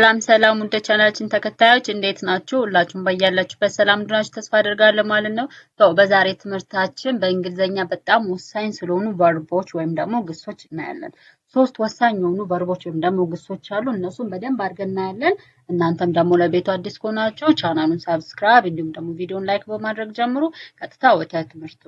ሰላም ሰላም ውድ ቻናላችን ተከታዮች፣ እንዴት ናችሁ? ሁላችሁም በያላችሁበት ሰላም እንደሆናችሁ ተስፋ አደርጋለሁ ማለት ነው። በዛሬ ትምህርታችን በእንግሊዝኛ በጣም ወሳኝ ስለሆኑ verb ኦች ወይም ደግሞ ግሶች እናያለን። ሶስት ወሳኝ የሆኑ verb ኦች ወይም ደግሞ ግሶች አሉ። እነሱን በደንብ አድርገን እናያለን። እናንተም ደግሞ ለቤቱ አዲስ ከሆናችሁ ቻናሉን subscribe እንዲሁም ደግሞ ቪዲዮን like በማድረግ ጀምሩ። ቀጥታ ወደ ትምህርቱ።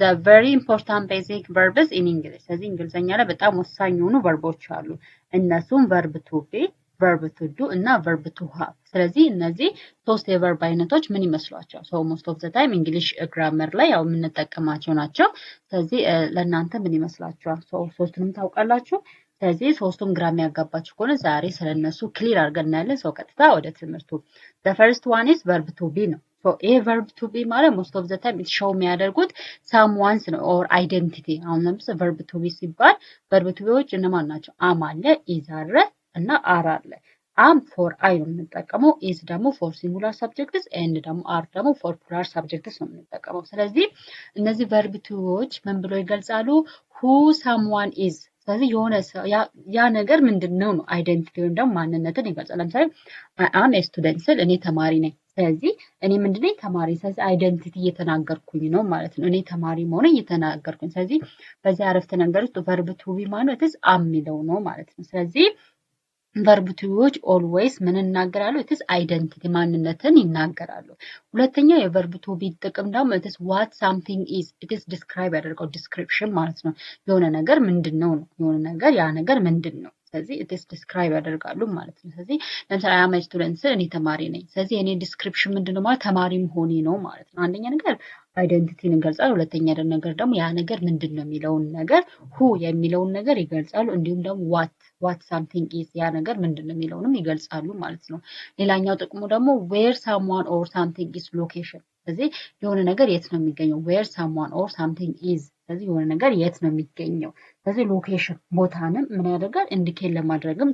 The very important basic verbs in English። ስለዚህ እንግሊዝኛ ላይ በጣም ወሳኝ የሆኑ verb ኦች አሉ። እነሱም verb to be፣ verb to do እና verb to have። ስለዚህ እነዚህ ሶስት የ verb አይነቶች ምን ይመስሏችኋል? So most of the time English grammar ላይ ያው የምንጠቀማቸው ናቸው። ስለዚህ ለእናንተ ምን ይመስላችኋል? ሶስቱንም ታውቃላችሁ? ስለዚህ ሶስቱም ግራ የሚያጋባችሁ ከሆነ ዛሬ ስለነሱ clear አድርገን እናያለን። So ቀጥታ ወደ ትምህርቱ። The first one is verb to be ነው። ይሄ verb to be ማለት most of the time show የሚያደርጉት someone's ነው or identity። አሁን ለምሳሌ verb to be ሲባል verb to be ዎች እነማን ናቸው? Am አለ፣ is አለ እና are አለ። Am for I ነው የምንጠቀመው። Is ደግሞ for singular subjects and ደግሞ are ደግሞ for plural subjects ነው የምንጠቀመው። ስለዚህ እነዚህ verb to be ዎች ምን ብሎ ይገልጻሉ? Who someone is። ስለዚህ የሆነ ያ ነገር ምንድን ነው ነው identity ወይም ደግሞ ማንነትን ይገልጻል። ለምሳሌ "I am student" ስል እኔ ተማሪ ነኝ። ስለዚህ እኔ ምንድን ነኝ? ተማሪ። ስለዚህ identity እየተናገርኩኝ ነው ማለት ነው። እኔ ተማሪ መሆኔን እየተናገርኩኝ። ስለዚህ በዚህ አረፍተ ነገር ውስጥ verb to be ማለት am የሚለው ነው ማለት ነው። ስለዚህ verb to be ዎች always ምን ይናገራሉ? It's identity፣ ማንነትን ይናገራሉ። ሁለተኛው የ verb to be ጥቅም ደግሞ it's what something is፣ it's describe ያደርገው፣ description ማለት ነው። የሆነ ነገር ምንድን ነው ነው የሆነ ነገር፣ ያ ነገር ምንድን ነው። ስለዚህ it's describe ያደርጋሉ ማለት ነው። ስለዚህ ለምሳሌ "I am student" ስል እኔ ተማሪ ነኝ። ስለዚህ የኔ description ምንድን ነው ማለት ተማሪ መሆኔ ነው ማለት ነው። አንደኛ ነገር identity ን ይገልጻል። ሁለተኛ ነገር ደግሞ ያ ነገር ምንድን ነው የሚለውን ነገር፣ who የሚለውን ነገር ይገልጻሉ። እንዲሁም ደግሞ what something is፣ ያ ነገር ምንድን ነው የሚለውንም ይገልጻሉ ማለት ነው። ሌላኛው ጥቅሙ ደግሞ where someone or something is፣ location። ስለዚህ የሆነ ነገር የት ነው የሚገኘው? Where someone or something is። ስለዚህ የሆነ ነገር የት ነው የሚገኘው? ስለዚህ location፣ ቦታንም ምን ያደርጋል? Indicate ለማድረግም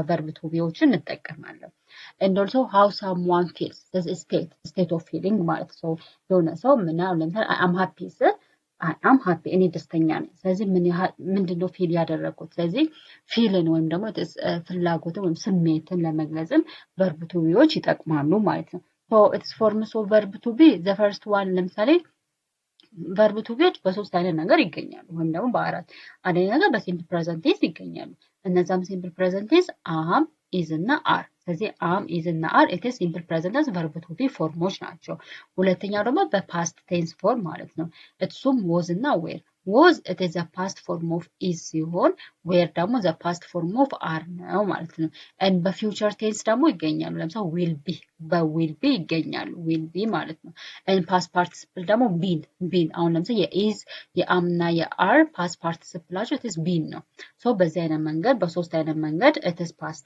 verb to be ዎችን እንጠቀማለን። And also how someone feels፣ state of feeling ማለት ነው። የሆነ ሰው ምን፣ ለምሳሌ "I'm happy" ስል "I'm happy"፣ እኔ ደስተኛ ነኝ። ስለዚህ ምን ያህል፣ ምንድን ነው feel ያደረግኩት? ስለዚህ feel ን ወይም ደግሞ ፍላጎትን ወይም ስሜትን ለመግለጽም verb to be ዎች ይጠቅማሉ ማለት ነው። Its forms of verb to be፣ the first one፣ ለምሳሌ verb to be ዎች በሶስት አይነት ነገር ይገኛሉ ወይም ደግሞ በአራት። አንደኛ ነገር በ simple present tense ይገኛሉ። እነዛም simple present tense am፣ is እና are። ስለዚህ am፣ is እና are it's simple present tense verb to be form ኦች ናቸው። ሁለተኛው ደግሞ በ past tense form ማለት ነው። እሱም was እና were። Was it the past form of is ሲሆን were ደግሞ the past form of are ነው ማለት ነው። And በ future tense ደግሞ ይገኛሉ። ለምሳሌ will be፣ በ will be ይገኛሉ። Will be ማለት ነው። And past participle ደግሞ been፣ been። አሁን ለምሳሌ የ is፣ የ am እና የ are past participle ኣቸው it's been ነው። So በዚህ አይነት መንገድ፣ በሶስት አይነት መንገድ it's past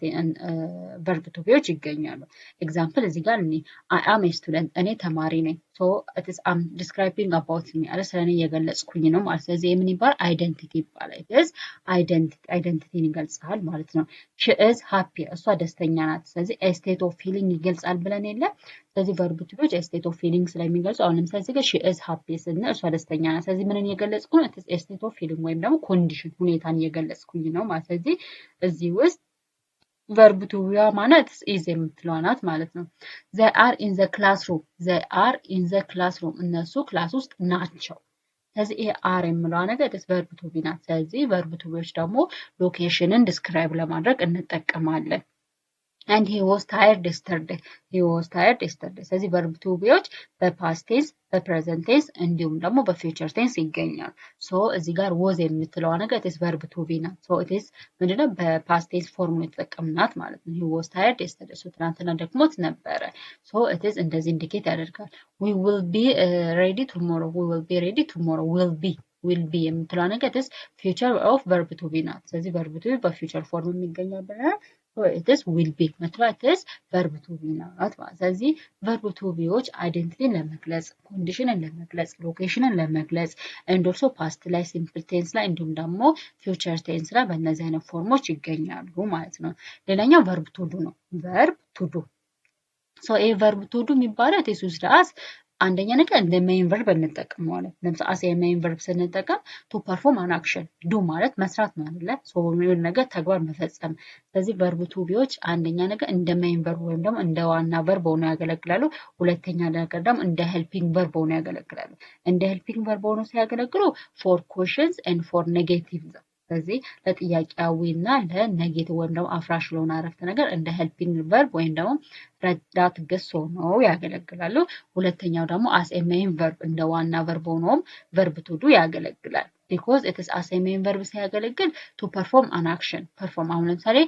verb to be ዎች ይገኛሉ። Example እዚህ ጋር እኔ "I am student"፣ እኔ ተማሪ ነኝ። So it's am describing about me አለ፣ ስለ እኔ እየገለጽኩኝ ነው ማለት። ስለዚህ የምን ይባላል? Identity ይባላል። It's identity፣ identity ን ይገልጻል ማለት ነው። "She is happy"፣ እሷ ደስተኛ ናት። ስለዚህ state of feeling ይገልጻል ብለን የለ? ስለዚህ verb to be ዎች state of feeling ስለሚገልጹ አሁን ለምሳሌ እዚህ ጋር "she is happy" ስንል እሷ ደስተኛ ናት። ስለዚህ ምንን እየገለጽኩ ነው? State of feeling ወይም ደግሞ condition፣ ሁኔታን እየገለጽኩኝ ነው ማለት። ስለዚህ እዚህ ውስጥ verb to be ማለት is የምትለዋ ናት ማለት ነው። "They are in the classroom"፣ "they are in the classroom"፣ እነሱ class ውስጥ ናቸው። ስለዚህ ይሄ are የምለዋ ነገር it's verb to be ናት። ስለዚህ verb to be ዎች ደግሞ location ን describe ለማድረግ እንጠቀማለን። And "he was tired yesterday"፣ "he was tired yesterday"። ስለዚህ verb to be ዎች በ past tense፣ በ present tense እንዲሁም ደግሞ በ future tense ይገኛሉ። So እዚህ ጋር was የምትለዋ ነገር it's verb to be ናት። So it's ምንድነው? በ past tense form ነው የተጠቀምናት ማለት ነው። "He was tired yesterday"፣ so ትናንትና ደክሞት ነበረ። So it's እንደዚህ indicate ያደርጋል። "We will be ready tomorrow"፣ "we will be ready tomorrow"። Will be፣ will be የምትለዋ ነገር it's future of verb to be ናት። ስለዚህ verb to be በ future form የሚገኛል ብለናል። It's will be የምትለዋ it's verb to be ናት ማለት። ስለዚህ verb to be ዎች identity ን ለመግለጽ፣ condition ን ለመግለጽ፣ location ን ለመግለጽ and also past ላይ፣ simple tense ላይ እንዲሁም ደግሞ future tense ላይ በእነዚህ አይነት form ኦች ይገኛሉ ማለት ነው። ሌላኛው verb to do ነው። Verb to do፣ so ይሄ verb to do የሚባለው it's used as አንደኛ ነገር እንደ main verb እንጠቀመዋለን። ለምሳሌ as main verb ስንጠቀም to perform an action፣ do ማለት መስራት ነው አይደለ? So የሆነ ነገር ተግባር መፈጸም። ስለዚህ verb to be ዎች አንደኛ ነገር እንደ main verb ወይም ደግሞ እንደ ዋና verb ሆነው ያገለግላሉ። ሁለተኛ ነገር ደግሞ እንደ helping verb ሆነው ያገለግላሉ። እንደ helping verb ሆነው ሲያገለግሉ for questions and for negative ነው። ስለዚህ ለጥያቄያዊ እና ለ negative ወይም ደግሞ አፍራሽ ለሆነ አረፍተ ነገር እንደ helping verb ወይም ደግሞ ረዳት ግስ ሆነው ያገለግላሉ። ሁለተኛው ደግሞ as a main verb እንደ ዋና verb ሆኖም verb to do ያገለግላል። Because it's as a main verb ሲያገለግል to perform an action፣ perform፣ አሁን ለምሳሌ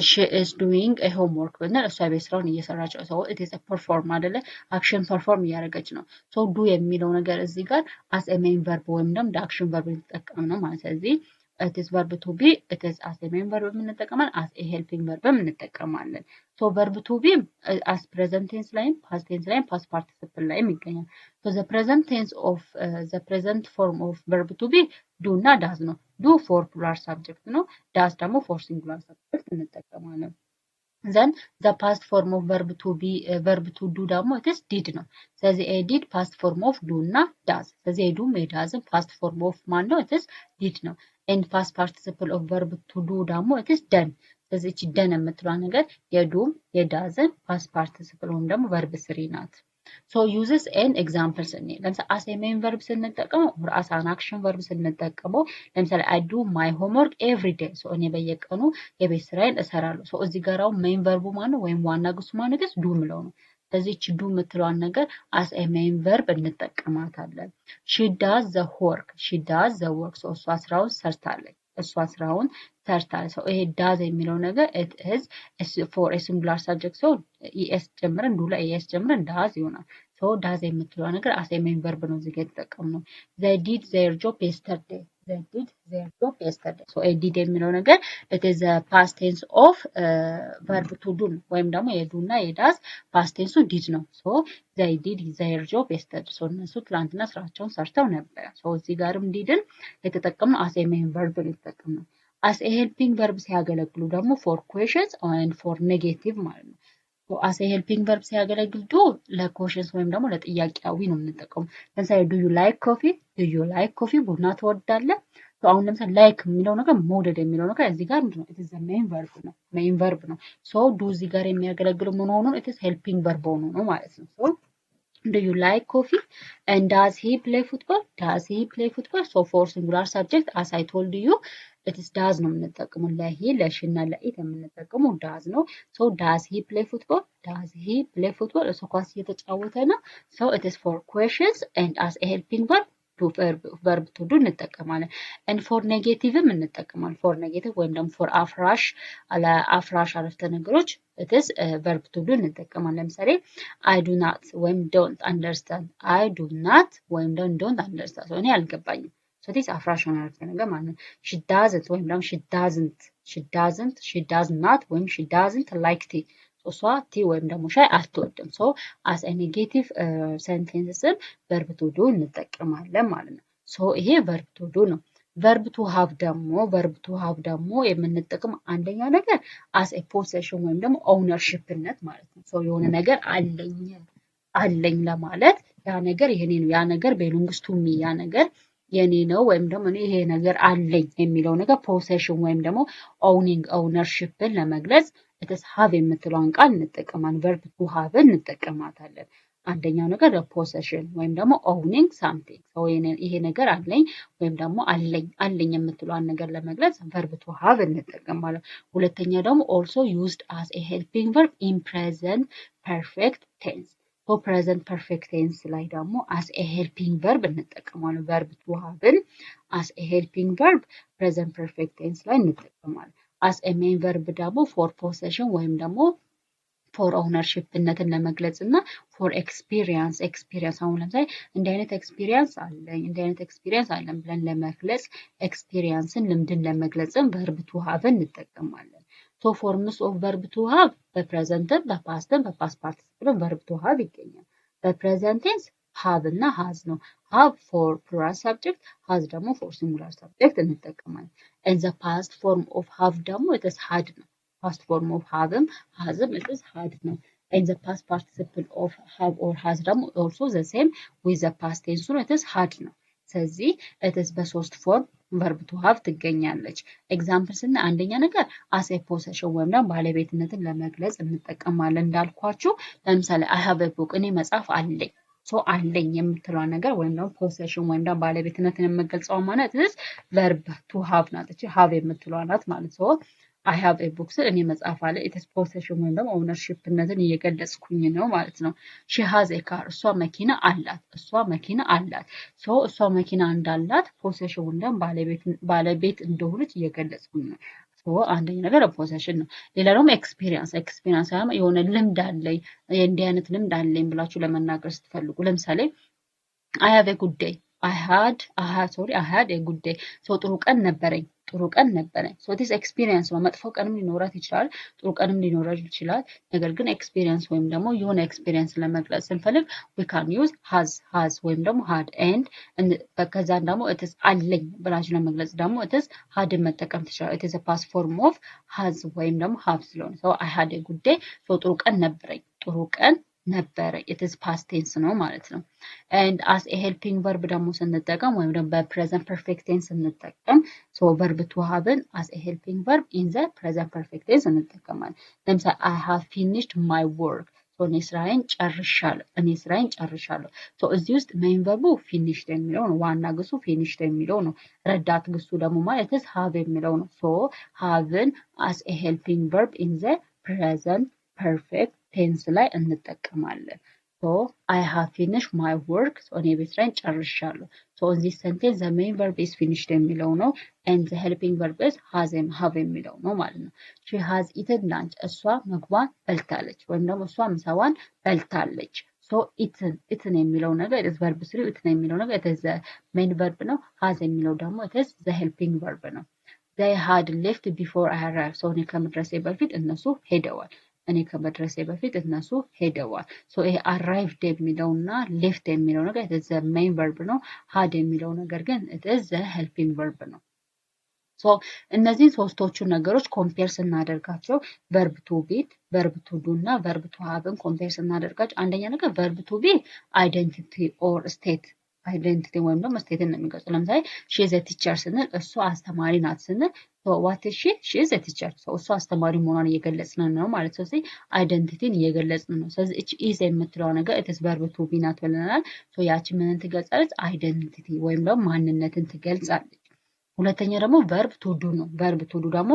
"She is doing a homework" ብንል እሷ የቤት ስራውን እየሰራች ነው። So it's perform አይደለ? Action perform እያደረገች ነው። So do የሚለው ነገር እዚህ ጋር as a main verb ወይም ደግሞ እንደ action verb የተጠቀም ነው ማለት። ስለዚህ it's verb to be፣ it's as a main verb እንጠቀማለን፣ as a helping verb ም እንጠቀማለን። So verb to be as present tense ላይም፣ past tense ላይም፣ past participle ላይም ይገኛል። So the present form of verb to be do እና does ነው። Do for plural subject ነው። Does ደግሞ for singular subject እንጠቀማለን። Then the past form of verb to be፣ verb to do ደግሞ it's did ነው። ስለዚህ የ did past form of do እና does። ስለዚህ የዱም የዳዝም ፓስት ፎርም ኦፍ ማን ነው? It's did ነው። And past participle of verb to do ደግሞ it's done። ስለዚህ እቺ done የምትለዋ ነገር የዱም የዳዝን ፓስት ፓርቲሲፕል ወይም ደግሞ verb three ናት። So uses and examples እኔ ለምሳሌ as a main verb ስንጠቀመው or as an action verb ስንጠቀመው ለምሳሌ "I do my homework every day"፣ so እኔ በየቀኑ የቤት ስራዬን እሰራለሁ። So እዚህ ጋር አሁን main verb ኡ ማነው ወይም ዋና ግሱ ማነው? It's do ምለው ነው። ስለዚህ እቺ do የምትለዋን ነገር as a main verb እንጠቀማታለን። "She does the work"፣ "She does the work"፣ so እሷ ስራውን ሰርታለች። እሷ ስራውን ሰርታለች። So ይሄ does የሚለው ነገር it is for a singular subject ሲሆን es ጨምረን፣ do ላይ es ጨምረን does ይሆናል። So does የምትለዋ ነገር as a main verb ነው እዚህ ጋር የተጠቀምነው። "They did their job yesterday"፣ "They did their job yesterday"። So did የሚለው ነገር it is past tense of verb to do ነው ወይም ደግሞ የ do እና የ does past tense ኡ did ነው። So "They did their job yesterday"፣ so እነሱ ትላንትና ስራቸውን ሰርተው ነበረ። So እዚህ ጋርም did ን የተጠቀምነው as a main verb ነው የተጠቀምነው። As a helping verb ሲያገለግሉ ደግሞ for questions and for negative ማለት ነው። As a helping verb ሲያገለግል do ለ questions ወይም ደግሞ ለጥያቄያዊ ነው የምንጠቀመው። ለምሳሌ "Do you like coffee?" "Do you like coffee?" ቡና ትወዳለህ? አሁን ለምሳሌ like የሚለው ነገር፣ መውደድ የሚለው ነገር እዚህ ጋር ምንድን ነው? It's main verb ነው። Main verb ነው። So do እዚህ ጋር የሚያገለግለው ምን ሆኖ ነው? It's helping verb ሆኖ ነው ማለት ነው። So "Do you like coffee?" And "Does he play football?" "Does he play football?" So for singular subject, as I told you, it's does ነው የምንጠቀመው። ለ he፣ ለ she እና ለ it የምንጠቀመው does ነው። So "Does he play football?" "Does he play football?" እሱ ኳስ እየተጫወተ ነው። So it's for questions and as a helping verb verb to do እንጠቀማለን። And for negative ም እንጠቀማለን። For negative ወይም ደግሞ for አፍራሽ፣ ለአፍራሽ አረፍተ ነገሮች it's verb to do እንጠቀማለን። ለምሳሌ "I do not" ወይም "don't understand"፣ "I do not" ወይም "don't understand"፣ እኔ አልገባኝም። So this አፍራሽ የሆነ አረፍተ ነገር ማለት ነው። "She doesn't" ወይም ደግሞ she doesn't፣ "She does not" ወይም "She doesn't like tea"፣ እሷ tea ወይም ደግሞ ሻይ አትወድም። So as a negative sentence ም verb to do እንጠቀማለን ማለት ነው። So ይሄ verb to do ነው። Verb to have ደግሞ የምንጠቀመው አንደኛ ነገር as a possession ወይም ደግሞ ownership ነት ማለት ነው። So የሆነ ነገር አለኝ አለኝ ለማለት፣ ያ ነገር የኔ ነው፣ ያ ነገር belongs to me፣ ያ ነገር የኔ ነው ወይም ደግሞ እኔ ይሄ ነገር አለኝ የሚለው ነገር possession ወይም ደግሞ owning፣ ownership ን ለመግለጽ it's have የምትለዋን ቃል እንጠቀማለን። Verb to have ን እንጠቀማታለን። አንደኛው ነገር possession ወይም ደግሞ owning something፣ ይሄ ነገር አለኝ ወይም ደግሞ አለኝ አለኝ የምትለዋን ነገር ለመግለጽ verb to have እንጠቀማለን። ሁለተኛ ደግሞ also used as a helping verb in present perfect tense። Present perfect tense ላይ ደግሞ as a helping verb እንጠቀማለን። Verb to have ን as a helping verb present perfect tense ላይ እንጠቀማለን። As a main verb ደግሞ for possession ወይም ደግሞ for ownership ነትን ለመግለጽ እና for experience፣ አሁን ለምሳሌ እንዲህ አይነት experience አለኝ፣ እንዲህ አይነት experience አለን ብለን ለመግለጽ፣ experience ን ልምድን ለመግለጽም verb to have ን እንጠቀማለን። So forms of verb to have በፕሬዘንትም በፓስትም በፓስት ፓርቲሲፕልም ቨርብ ቱ ሃቭ ይገኛል። በ present tense have እና has ነው። Have for plural subject፣ has ደግሞ for singular subject እንጠቀማለን። And the past form of have ደግሞ it's had ነው። Past form of have ም has ም it's had ነው። And the past participle of have or has ደግሞ also the same with the past tense ነው፣ it's had ነው። ስለዚህ it's በሶስት form verb to have ትገኛለች። Example ስናይ አንደኛ ነገር as a possession ወይም ደግሞ ባለቤትነትን ለመግለጽ እንጠቀማለን። እንዳልኳችሁ ለምሳሌ I have a book፣ እኔ መጽሐፍ አለኝ። So አለኝ የምትለዋ ነገር ወይም ደግሞ possession ወይም ደግሞ ባለቤትነትን የምገልጸው ማለት is verb to have ናት። እቺ have የምትለዋ ናት ማለት። So I have a book ስል እኔ መጽሐፍ አለ፣ it's possession ወይም ደግሞ ownership ነትን እየገለጽኩኝ ነው ማለት ነው። She has a car፣ እሷ መኪና አላት። እሷ መኪና አላት። So እሷ መኪና እንዳላት possession ወይም ደግሞ ባለቤት እንደሆነች እየገለጽኩኝ ነው። So አንደኛ ነገር possession ነው። ሌላ ደግሞ experience። Experience የሆነ ልምድ አለኝ፣ የእንዲህ አይነት ልምድ አለኝ ብላችሁ ለመናገር ስትፈልጉ፣ ለምሳሌ I have a good day፣ I had, sorry, I had a good day፣ so ጥሩ ቀን ነበረኝ፣ ጥሩ ቀን ነበረኝ። So this experience ነው። መጥፎ ቀንም ሊኖራት ይችላል፣ ጥሩ ቀንም ሊኖራት ይችላል። ነገር ግን experience ወይም ደግሞ የሆነ experience ለመግለጽ ስንፈልግ we can use has ወይም ደግሞ had፣ and ከዛን ደግሞ it's አለኝ ብላችሁ ለመግለጽ ደግሞ it's had ን መጠቀም ትችላል። It's past form of has ወይም ደግሞ have ስለሆነ፣ so I had a good day፣ so ጥሩ ቀን ነበረኝ፣ ጥሩ ቀን ነበረ። It's past tense ነው ማለት ነው። And as a helping verb ደግሞ ስንጠቀም ወይም ደግሞ በ present perfect tense ስንጠቀም፣ so verb to have ን as a helping verb in the present perfect tense እንጠቀማለን። ለምሳሌ I have finished my work፣ እኔ ስራዬን ጨርሻለሁ። እኔ ስራዬን ጨርሻለሁ። So እዚህ ውስጥ main verb ኡ finished የሚለው ነው። ዋና ግሱ finished የሚለው ነው። ረዳት ግሱ ደግሞ ማለት have የሚለው ነው። So have ን as a helping verb in the present perfect tense ላይ እንጠቀማለን። So I have finished my work፣ እኔ ቤት ስራዬን ጨርሻለሁ። So in this sentence the main verb is finished የሚለው ነው and the helping verb is has፣ have የሚለው ነው ማለት ነው። She has eaten lunch፣ እሷ ምግቧን በልታለች ወይም ደግሞ እሷ ምሳዋን በልታለች። So eaten፣ eaten የሚለው ነገር is verb three። Eaten የሚለው ነገር it is the main verb ነው። Has የሚለው ደግሞ it is the helping verb ነው። They had left before I arrived፣ so እኔ ከመድረሴ በፊት እነሱ ሄደዋል። እኔ ከመድረሴ በፊት እነሱ ሄደዋል። So ይሄ arrived የሚለው እና left የሚለው ነገር it is the main verb ነው። Had የሚለው ነገር ግን it is the helping verb ነው። So እነዚህን ሶስቶቹን ነገሮች compare ስናደርጋቸው፣ verb to be፣ verb to do እና verb to have ን compare ስናደርጋቸው፣ አንደኛ ነገር verb to be identity or state፣ identity ወይም ደግሞ state ን ነው የሚገልጹ። ለምሳሌ she is a teacher ስንል፣ እሷ አስተማሪ ናት ስንል፣ what she? She is a teacher፣ እሷ አስተማሪ መሆኗን እየገለጽን ነው ማለት ነው። ስለዚህ identity ን እየገለጽን ነው። ስለዚህ እች is የምትለው ነገር it's verb to be ናት ብለናል። ያቺ ምንን ትገልጻለች? Identity ወይም ደግሞ ማንነትን ትገልጻለች። ሁለተኛ ደግሞ verb to do ነው። Verb to do ደግሞ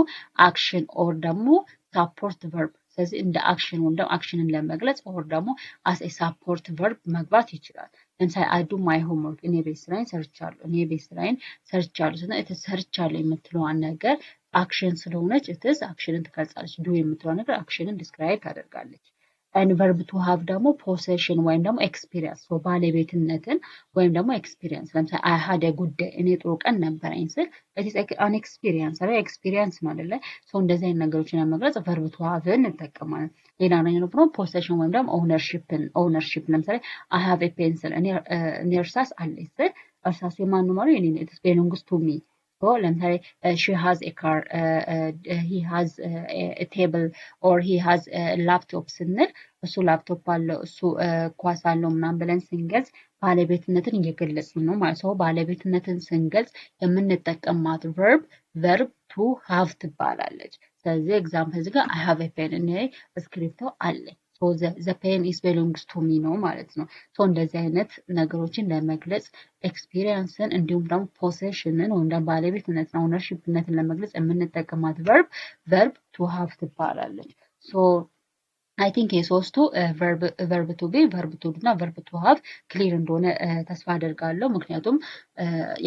action or ደግሞ support verb። ስለዚህ እንደ action ወይም ደግሞ action ን ለመግለጽ or ደግሞ as a support verb መግባት ይችላል። ለምሳሌ I do my homework፣ እኔ ቤት ስራዬን ሰርቻለሁ። እኔ ቤት ስራዬን ሰርቻለሁ ስንል ሰርቻለሁ የምትለዋን ነገር action ስለሆነች it's action ን ትገልጻለች። Do የምትለዋ ነገር action ን describe ታደርጋለች። And verb to have ደግሞ possession ወይም ደግሞ experience፣ ባለቤትነትን ወይም ደግሞ experience። ለምሳሌ I had a good day፣ እኔ ጥሩ ቀን ነበረኝ ስል an experience አይደል? Experience ነው አይደለ? So እንደዚህ አይነት ነገሮችን ለመግለጽ verb to have ን እንጠቀማለን። ሌላ ነገር ደግሞ possession ወይም ደግሞ ownership ን፣ ownership። ለምሳሌ I have a pencil፣ እኔ እርሳስ አለኝ ስል እርሳሱ የማን ነው ማለት? የኔ ነው። It's belongs to me። ለምሳሌ she has a car፣ he has a table or he has laptop ስንል፣ እሱ ላፕቶፕ አለው፣ እሱ ኳስ አለው ምናምን ብለን ስንገልጽ ባለቤትነትን እየገለጽን ነው ማለት ነው። ባለቤትነትን ስንገልጽ የምንጠቀማት verb verb to have ትባላለች። ስለዚህ example እዚህ ጋር I have a pen፣ እኔ እስክሪፕቶ አለኝ፣ the pen is belongs to me ነው ማለት ነው። So እንደዚህ አይነት ነገሮችን ለመግለጽ experience ን እንዲሁም ደግሞ possession ን ወይም ደግሞ ባለቤትነትን ownership ነትን ለመግለጽ የምንጠቀማት verb verb to have ትባላለች። So I think የሶስቱ verb to be፣ verb to do እና verb to have clear እንደሆነ ተስፋ አደርጋለሁ። ምክንያቱም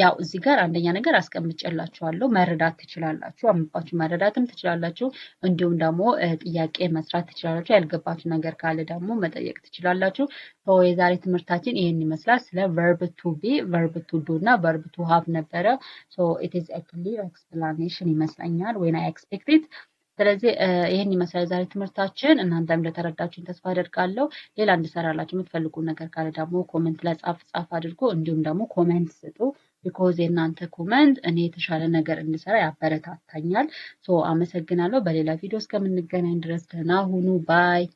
ያው እዚህ ጋር አንደኛ ነገር አስቀምጬላችኋለሁ፣ መረዳት ትችላላችሁ፣ አንብባችሁ መረዳትም ትችላላችሁ። እንዲሁም ደግሞ ጥያቄ መስራት ትችላላችሁ። ያልገባችሁ ነገር ካለ ደግሞ መጠየቅ ትችላላችሁ። የዛሬ ትምህርታችን ይህን ይመስላል። ስለ verb to be፣ verb to do እና verb to have ነበረ። So it is a clear explanation ይመስለኛል when I expect it። ስለዚህ ይህን ይመስላል የዛሬ ትምህርታችን። እናንተም እንደተረዳችሁኝ ተስፋ አደርጋለሁ። ሌላ እንድሰራላችሁ የምትፈልጉ ነገር ካለ ደግሞ comment ላይ ጻፍ ጻፍ አድርጎ እንዲሁም ደግሞ comment ስጡ። Because የእናንተ comment እኔ የተሻለ ነገር እንድሰራ ያበረታታኛል። So አመሰግናለሁ። በሌላ ቪዲዮ እስከምንገናኝ ድረስ ደህና ሁኑ። Bye።